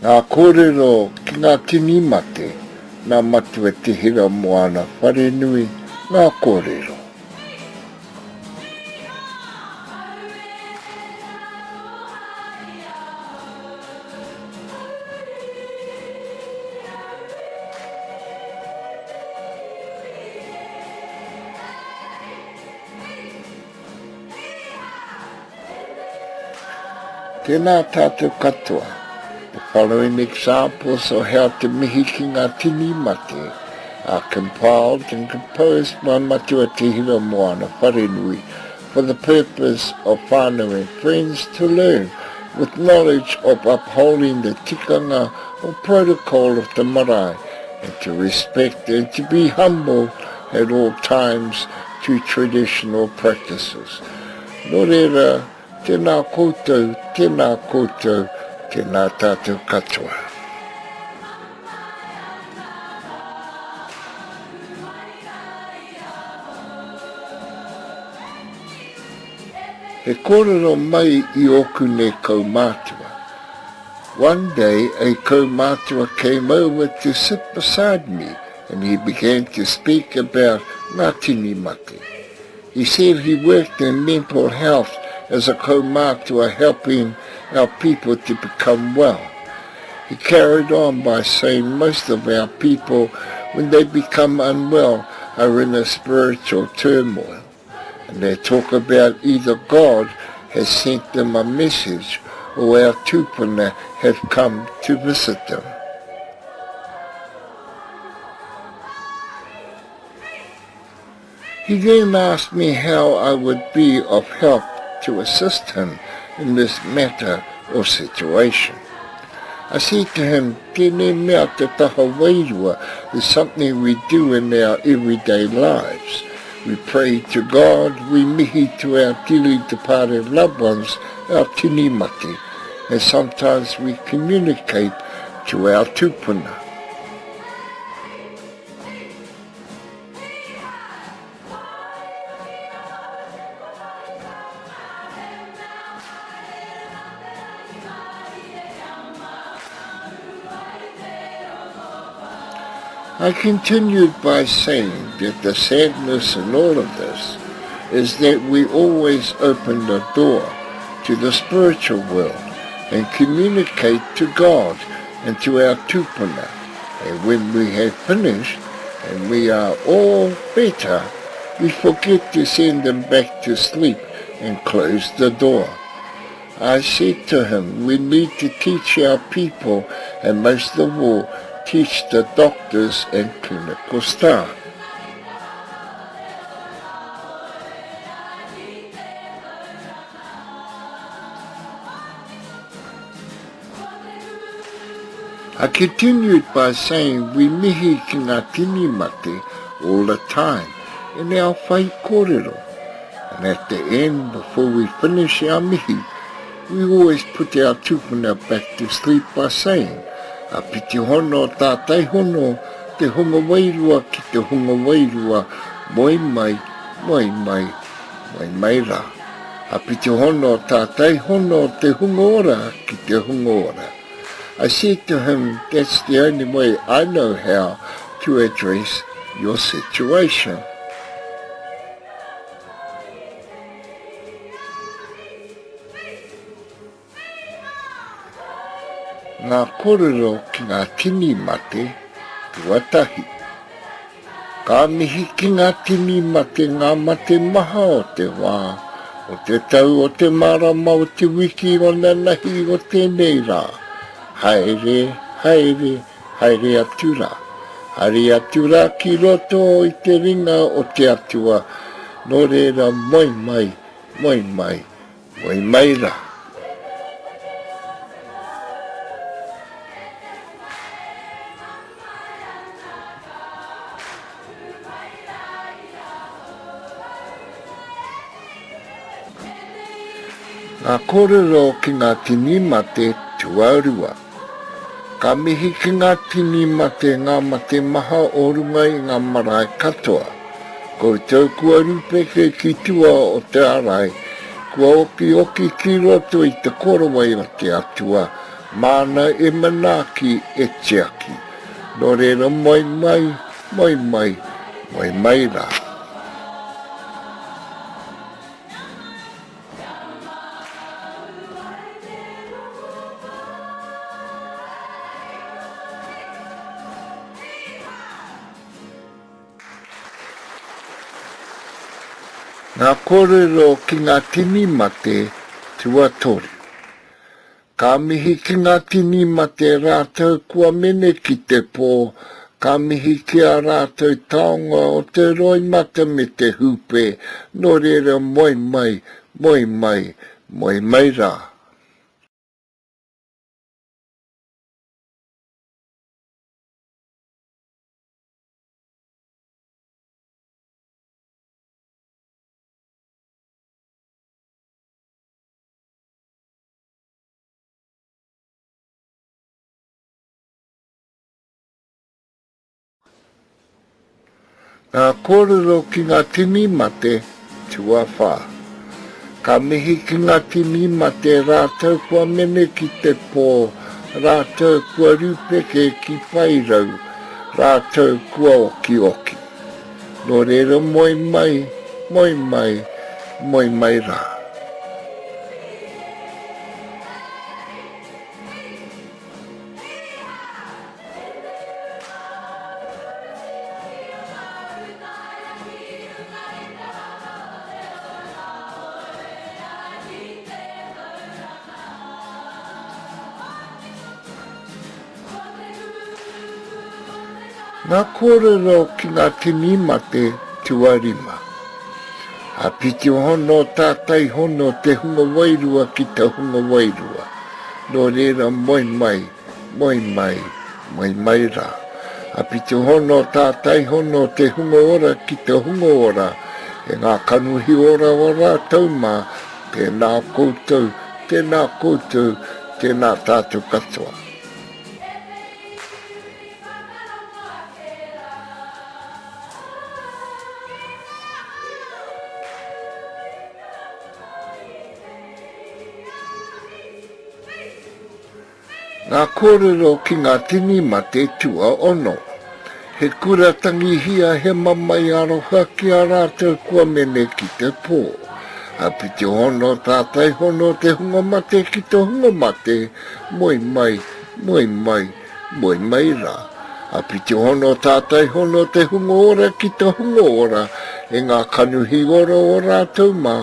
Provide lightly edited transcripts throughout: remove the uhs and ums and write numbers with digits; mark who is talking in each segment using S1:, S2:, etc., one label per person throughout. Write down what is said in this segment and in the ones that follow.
S1: Ngā kōrero ki ngā tini mate, nā Matua Te Hira Moana Wharenui ngā kōrero. Tēnā tātou katoa. The following examples of how te mihi ki ngā tini mate are compiled and composed by Matua Te Hira Moana Wharenui for the purpose of whānau and friends to learn with knowledge of upholding the tikanga or protocol of the marae and to respect and to be humble at all times to traditional practices. Nō reira, tēnā koutou, tēnā koutou, tēnā tātou katoa. He kōrero mai i ōku nei kaumātua. One day a kaumātua came over to sit beside me and he began to speak about ngā tini mate. He said he worked in mental health as a kaumātua helping our people to become well. He carried on by saying most of our people when they become unwell are in a spiritual turmoil. And they talk about either God has sent them a message or our tupuna have come to visit them. He then asked me how I would be of help to assist him in this matter or situation. I said to him, tēnei mea te taha wairua is something we do in our everyday lives. We pray to God, we mihi to our dearly departed loved ones, our tini mate, and sometimes we communicate to our tupuna. I continued by saying that the sadness in all of this is that we always open the door to the spiritual world and communicate to God and to our tupuna. And when we have finished and we are all better, we forget to send them back to sleep and close the door. I said to him, we need to teach our people and most of all, teach the doctors and clinical staff. I continued by saying we mihi ki ngā tini mate all the time in our whaikōrero and at the end before we finish our mihi we always put our tupuna back to sleep by saying A piti hono tātai hono te hunga wairua ki te hunga wairua moe mai, moe mai, moe mai rā. A piti hono tātai hono te hunga ora ki te hunga ora. I said to him that's the only way I know how to address your situation. Ngā kōrero ki ngā tini mate, tuatahi. Ka mihi ki ngā tini mate ngā mate maha o te wā, o te tau, o te marama, o te wiki, o nanahi, o tēnei rā. Haere, haere, haere atu rā. Haere atu rā ki roto i te ringa o te Atua, nō reira moe mai, moe mai, Moe mai rā. Ngā kōrero ki ngā tini mate tuarua. Ka mihi ki ngā tini mate ngā mate maha o runga i ngā marae katoa. Koutou kua rūpeke ki tua o te ārai, kua okioki ki roto i te korowai o te Atua. Māna e manaaki, e tiaki. Nō reira moe mai, moe mai, moe mai rā. Ngā kōrero ki ngā tini mate tuatoru. Ka mihi ki ngā tini mate rātou kua mene ki te pō, ka mihi ki a rātou taonga o te roimata me te hūpē, nō reira moe mai, moe mai, moe mai rā. Ngā kōrero ki ngā tini mate, tuawhā. Ka mihi ki ngā tini mate rātou kua mene ki te pō, rātou kua rūpeke ki Paerau, rātou kua okioki. Nō reira moe mai, moe mai, moe mai rā. Ngā kōrero ki ngā tini mate tuarima. Āpiti hono tātai hono te hunga wairua ki te hunga wairua. Nō reira moe mai, moe mai, moe mai rā. Āpiti hono tātai hono te hunga ora ki te hunga ora, e ngā kanohi ora o rātou mā, tēnā koutou, tēnā koutou, tēnā tātou katoa. Ngā kōrero ki ngā tini mate tuaono. He kura tangihia he mamae aroha ki a rātou kua mene ki te pō. Āpiti hono tātai hono te hunga mate ki te hunga mate, moe mai, moe mai, moe mai rā. Āpiti hono tātai hono te hunga ora ki te hunga ora, e ngā kanohi ora o rātou mā,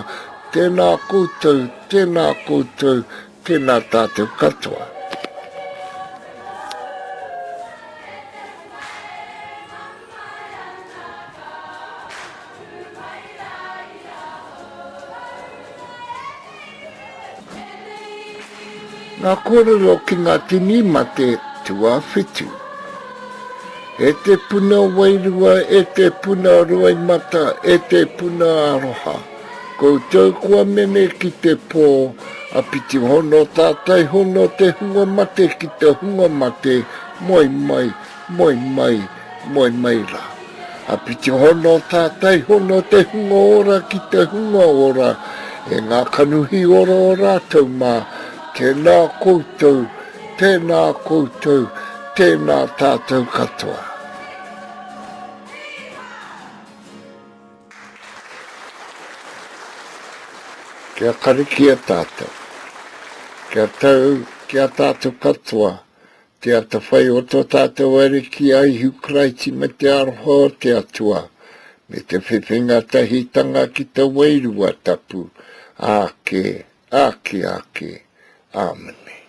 S1: tēnā koutou, tēnā koutou, Tēnā tātou katoa. Ngā kōrero ki ngā tini mate tuawhitu. E te puna wairua, e te puna roimata, e te puna aroha. Koutou kua mene ki te pō, apiti hono tātai hono te hunga mate ki te hunga mate, moe mai, moe mai, moe mai rā. Apiti hono tātai hono te hunga ora ki te hunga ora, e ngā kanohi ora o rātou mā, tēnā koutou, tēnā koutou, tēnā tātou katoa. Kia karakia tātou. Kia tau ki a tātou katoa te atawhai o tō tātou Ariki a Ihu Karaiti me te aroha o te Atua, me te whiwhinga tahitanga ki te Wairua Tapu, āke, āke, āke. Āmene.